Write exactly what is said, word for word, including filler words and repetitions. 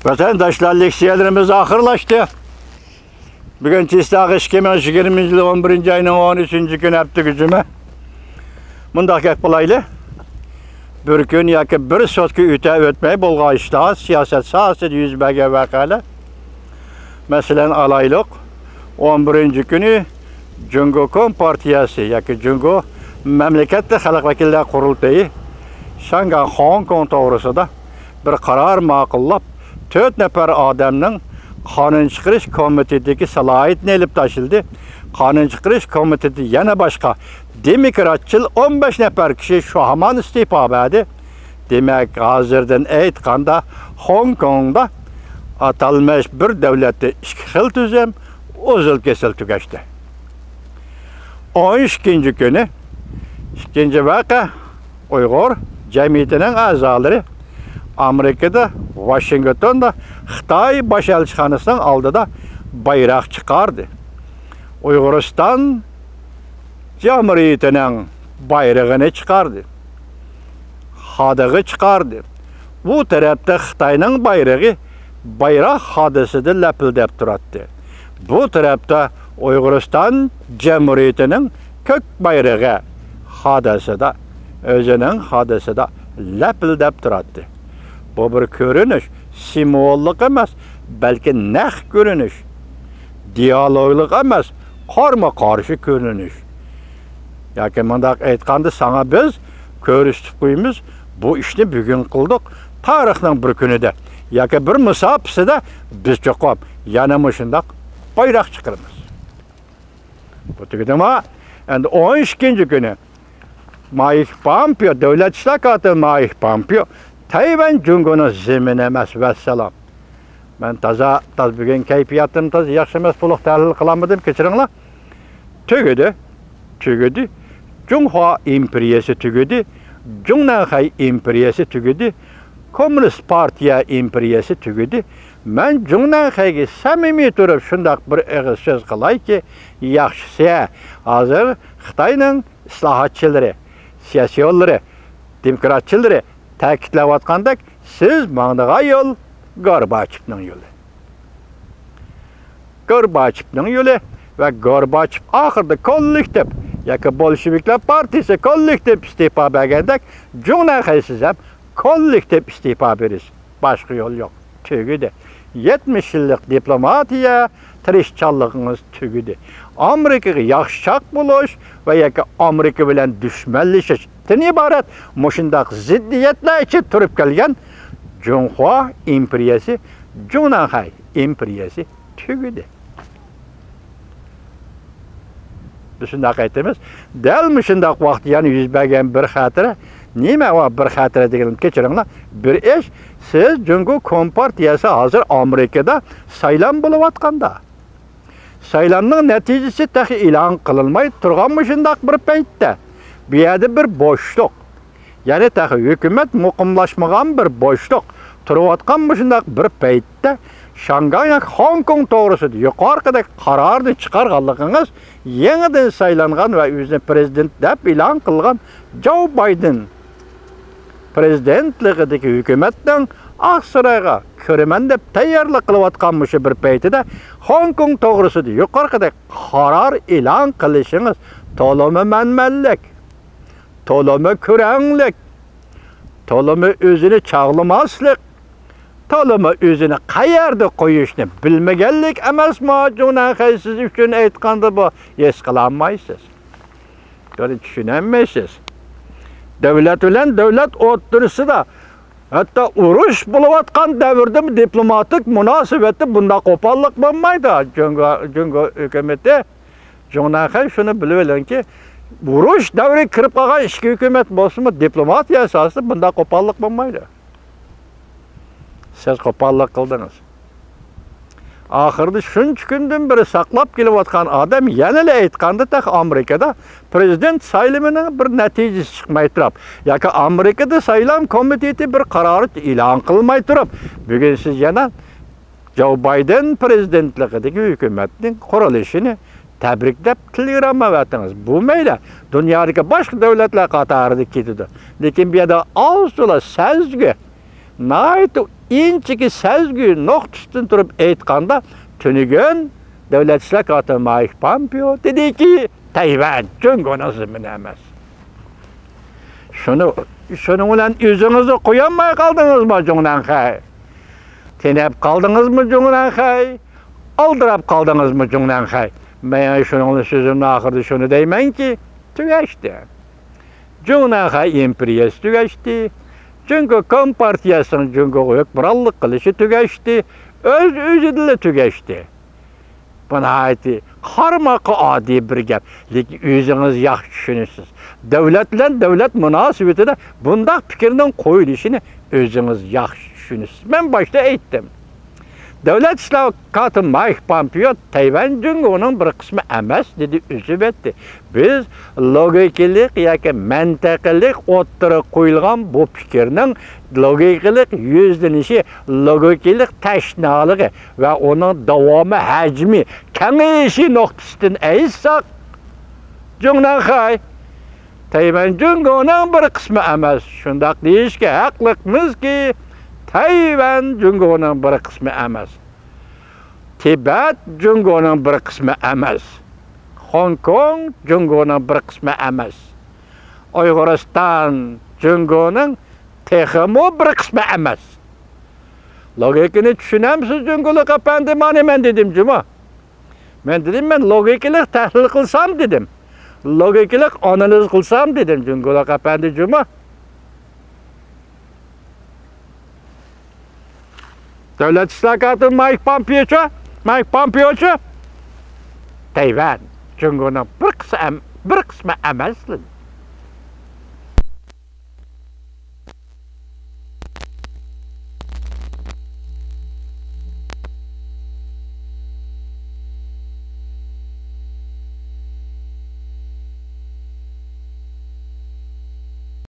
ۋەتەنداشلار، لېكسىيەلىرىمىز ئاخىرلاشتى. بۈگۈن چىسلاغ ئىككى مىڭ يىگىرمىنچى يىل ئون بىرىنچى ئاينىڭ ئون ئۈچىنچى كۈنى، ھەپتە جۈمە. مۇنداق گەپ قىلايلى. بىر كۈن ياكى بىر سوتكا ئۆتە ئۆتمەي بولغان ئىشلار، سىياسەت ساھەسىدە يۈز بەرگەن ۋەقەلەر. مەسىلەن ئالايلۇق، ئون بىرىنچى كۈنى جۇڭگو كومپارتىيەسى ياكى جۇڭگو مەملىكەتلىك خەلق ۋەكىللەر قۇرۇلتىيى شياڭگاڭ خوڭكوڭ توغرىسىدا بىر قارار ماقۇللاپ، تۆت نەپەر ئادەمنىڭ قانۇن چىقىرىش كومىتېتىدىكى سالاھىيىتىنى ئېلىپ تاشلىدى. قانۇن چىقىرىش كومىتېتى يەنە باشقا دېموكراتچىل ئون بەش نەپەر كىشى شۇ ھامان ئىستېپا بەردى. دېمەك، ھازىردىن ئېيتقاندا، خوڭكوڭدا ئاتالمىش بىر دۆلەتتە ئىككى خىل تۈزۈم ئۈزۈل-كېسىل تۈگەشتى. ئون ئىككىنچى كۈنى ئىككىنچى ۋەقە، ئۇيغۇر جەمئىيىتىنىڭ ئەزالىرى ئامېرىكىدا، ۋاشىنگتوندا خىتاي باش ئەلچىخانىسىنىڭ ئالدىدا بايراق چىقاردى. ئۇيغۇرىستان جۇمھۇرىيىتىنىڭ بايرىقىنى چىقاردى. خادىغا چىقاردى. بۇ تەرەپتە خىتاينىڭ بايرىقى بايراق خادىسىدا لەپىلدەپ تۇراتتى. بۇ تەرەپتە ئۇيغۇرىستان جۇمھۇرىيىتىنىڭ كۆك بايرىقى خادىسىدا، ئۆزىنىڭ خادىسىدا لەپىلدەپ تۇراتتى. بۇ بىر كۆرۈنۈش، سىمۋوللۇق ئەمەس، بەلكى نەق كۆرۈنۈش. دىئالوگلۇق ئەمەس، قارمۇ قارشى كۆرۈنۈش. ياكى مۇنداق ئېيتقاندا، ساڭا بىز كۆرسىتىپ قويىمىز، بۇ ئىشنى بۈگۈن قىلدۇق، تارىخنىڭ بىر كۈنىدە ياكى بىر مۇساپىسىدە بىز چوقۇم يەنە مۇشۇنداق بايراق چىقىرىمىز. بۇ تۈگىدىما؟ ئەمدى ئون ئىككىنچى كۈنى مايك پامپېئو، دۆلەت ئىشلار كاتىپى مايك پامپېئو، تەيۋەن جۇڭگونىڭ زېمىنى ئەمەس، ۋەسسالام. مەن تازا، تازا بۈگۈن كەيپىياتىم تازا ياخشى ئەمەس، تولۇق تەھلىل قىلالمىدىم، كەچۈرۈڭلار. تۈگىدى، تۈگىدى. جۇڭخۇا ئىمپېرىيەسى تۈگىدى. جۇڭنەنخەي ئىمپېرىيەسى تۈگىدى. كوممۇنىست پارتىيە ئىمپېرىيەسى تۈگىدى. مەن جۇڭنەنخەيگە سەمىمىي تۇرۇپ شۇنداق بىر ئېغىز سۆز قىلايكى، ياخشىسى، ھازىر خىتاينىڭ ئىسلاھاتچىلىرى، سىياسىيونلىرى، دېموكراتچىلىرى تەكىتلەۋاتقاندەك، سىز ماڭىدىغان يول گورباچېۋنىڭ يولى. گورباچېۋنىڭ يولى ۋە گورباچېۋ ئاخىرىدا كوللېكتىپ ياكى بولشېۋىكلار پارتىيىسى كوللېكتىپ ئىستېپا بەرگەندەك، جۇڭنەنخەي سىز ھەم كوللېكتىپ ئىستېپا بېرىسىز. باشقا يول يوق. تۈگىدى. يەتمىش يىللىق دىپلوماتىيە تىرىشچانلىقىڭىز تۈگىدى. ئامېرىكىغا ياخشىچاق بولۇش ۋە ياكى ئامېرىكا بىلەن دۈشمەنلىشىشتىن ئىبارەت مۇشۇنداق زىددىيەتلەر ئىچىدە تۇرۇپ كەلگەن جۇڭخۇا ئىمپېرىيەسى، جۇڭنەنخەي ئىمپېرىيەسى تۈگىدى. بىز شۇنداق ئېيتىمىز. دەل مۇشۇنداق ۋاقىت يەنە يۈز بەرگەن بىر خاتىرە. نېمە ئۇ بىر خاتىرە دېگىنىم، كەچۈرۈڭلار. بىر ئىش، سىز جۇڭگو كومپارتىيەسى ھازىر ئامېرىكىدا سايلام بولۇۋاتقاندا، سايلامنىڭ نەتىجىسى تېخى ئېلان قىلىنماي تۇرغان مۇشۇنداق بىر پەيتتە، بۇ يەردە بىر بوشلۇق، يەنى تېخى ھۆكۈمەت مۇقىملاشمىغان بىر بوشلۇق تۇرۇۋاتقان مۇشۇنداق بىر پەيتتە، شاڭگاڭ ياكى خوڭكوڭ توغرىسىدا يۇقىرىقىدەك قارارنى چىقارغانلىقىڭىز يېڭىدىن سايلانغان ۋە ئۆزىنى پىرېزىدېنت دەپ ئېلان قىلغان جو بايدېن پىرېزىدېنتلىقىدىكى ھۆكۈمەتنىڭ ئاقسارايغا كىرىمەن دەپ تەييارلىق قىلىۋاتقان مۇشۇ بىر پەيتىدە خوڭكوڭ توغرىسىدا يۇقىرىقىدەك قارار ئېلان قىلىشىڭىز تولىمۇ مەنمەنلىك، تولىمۇ كۆرەڭلىك، تولىمۇ ئۆزىنى چاغلىماسلىق، تولىمۇ ئۆزىنى قەيەردە قويۇشنى بىلمىگەنلىك ئەمەسمۇ؟ جۇڭنەنخەي سىز ئۈچۈن ئېيتقاندا بۇ ھېس قىلالمايسىز. بۇنى چۈشىنەلمەيسىز. دۆلەت بىلەن دۆلەت ئوتتۇرىسىدا، ھەتتا ئۇرۇش بولۇۋاتقان دەۋردىمۇ دىپلوماتىك مۇناسىۋەتتە بۇنداق قوپاللىق بولمايدۇ. جۇڭگو، جۇڭگو ھۆكۈمىتى، جۇڭنەنخەي شۇنى بىلىۋېلىڭكى، ئۇرۇش دەۋرىگە كىرىپ قالغان ئىككى ھۆكۈمەت بولسىمۇ، دىپلوماتىيە ساھەسىدە بۇنداق قوپاللىق بولمايدۇ. سىز قوپاللىق قىلدىڭىز. ئاخىرىدا شۇنچە كۈندىن بېرى ساقلاپ كېلىۋاتقان ئادەم، يەنىلا ئېيتقاندا، تېخى ئامېرىكىدا پىرېزىدېنت سايلىمىنىڭ بىر نەتىجىسى چىقماي تۇرۇپ، ياكى ئامېرىكىدا سايلام كومىتېتى بىر قارار ئېلان قىلماي تۇرۇپ، بۈگۈن سىز يەنە جو بايدېن پىرېزىدېنتلىقىدىكى ھۆكۈمەتنىڭ قۇرۇلۇشىنى تەبرىكلەپ تېلېگرامما ئەۋەتتىڭىز. بۇ مەيلى، دۇنيادىكى باشقا دۆلەتلەر قاتارىدا كېتىدۇ. لېكىن بۇ يەردە ئاز تولا سەزگۈ، ناھايىتى ئىنچىكە سەزگۈ نۇقتىسىدىن تۇرۇپ ئېيتقاندا، تۈنۈگۈن دۆلەت ئىشلار كاتىپى مايك پامپېئو دېدىكى، تەيۋەن جۇڭگونىڭ زېمىنى ئەمەس. شۇنى، شۇنىڭ بىلەن ئۆزىڭىزنى قويالماي قالدىڭىزمۇ، جۇڭنەنخەي؟ تېنەپ قالدىڭىزمۇ، جۇڭنەنخەي؟ ئالدىراپ قالدىڭىزمۇ، جۇڭنەنخەي؟ مەن شۇنىڭ بىلەن سۆزۈمنىڭ ئاخىرىدا شۇنى دەيمەنكى، تۈگەشتى. جۇڭنەنخەي ئىمپېرىيەسى تۈگەشتى. جۇڭگو كومپارتىيەسىنىڭ جۇڭگوغا ھۆكۈمرانلىق قىلىشى تۈگەشتى. ئۆز-ئۆزىدىنلا تۈگەشتى. بۇ ناھايىتى قارىماققا ئاددىي بىر گەپ، لېكىن ئۆزىڭىز ياخشى چۈشىنىسىز. دۆلەت بىلەن دۆلەت مۇناسىۋىتىدە بۇنداق پىكىرنىڭ قويۇلۇشىنى ئۆزىڭىز ياخشى چۈشىنىسىز. مەن باشتا ئېيتتىم. دۆلەت ئىشلار كاتىپى مايك پامپېئو تەيۋەن جۇڭگونىڭ بىر قىسمى ئەمەس، دېدى، ئۈزۈۋەتتى. بىز لوگىكىلىق ياكى مەنتىقىلىق ئوتتۇرىغا قويۇلغان بۇ پىكىرنىڭ لوگىكىلىق يۈزلىنىشى، لوگىكىلىق تەشنالىقى ۋە ئۇنىڭ داۋامى، ھەجمى، كېڭىيىشى نۇقتىسىدىن ئېيتساق، جۇڭنەنخەي، تەيۋەن جۇڭگونىڭ بىر قىسمى ئەمەس. شۇنداق دېيىشكە ھەقلىقمىزكى، تەيۋەن جۇڭگونىڭ بىر قىسمى ئەمەس. تىبەت جۇڭگونىڭ بىر قىسمى ئەمەس. خوڭكوڭ جۇڭگونىڭ بىر قىسمى ئەمەس. ئۇيغۇرىستان جۇڭگونىڭ تېخىمۇ بىر قىسمى ئەمەس. لوگىكىنى چۈشىنەمسىز، جۇڭگولۇق ئەپەندى؟ مانا مەن دېدىم جۇمۇ. مەن دېدىم، مەن لوگىكىلىق تەھلىل قىلسام دېدىم. لوگىكىلىق ئانالىز قىلسام دېدىم، جۇڭگولۇق ئەپەندى جۇمۇ. دۆلەت ئىشلار كاتىپى مايك پامپېئوچۇ؟ مايك پامپېئوچۇ؟ تەيۋەن جۇڭگونىڭ بىر قىسمى ئەم-، بىر قىسمى ئەمەس، دېدى.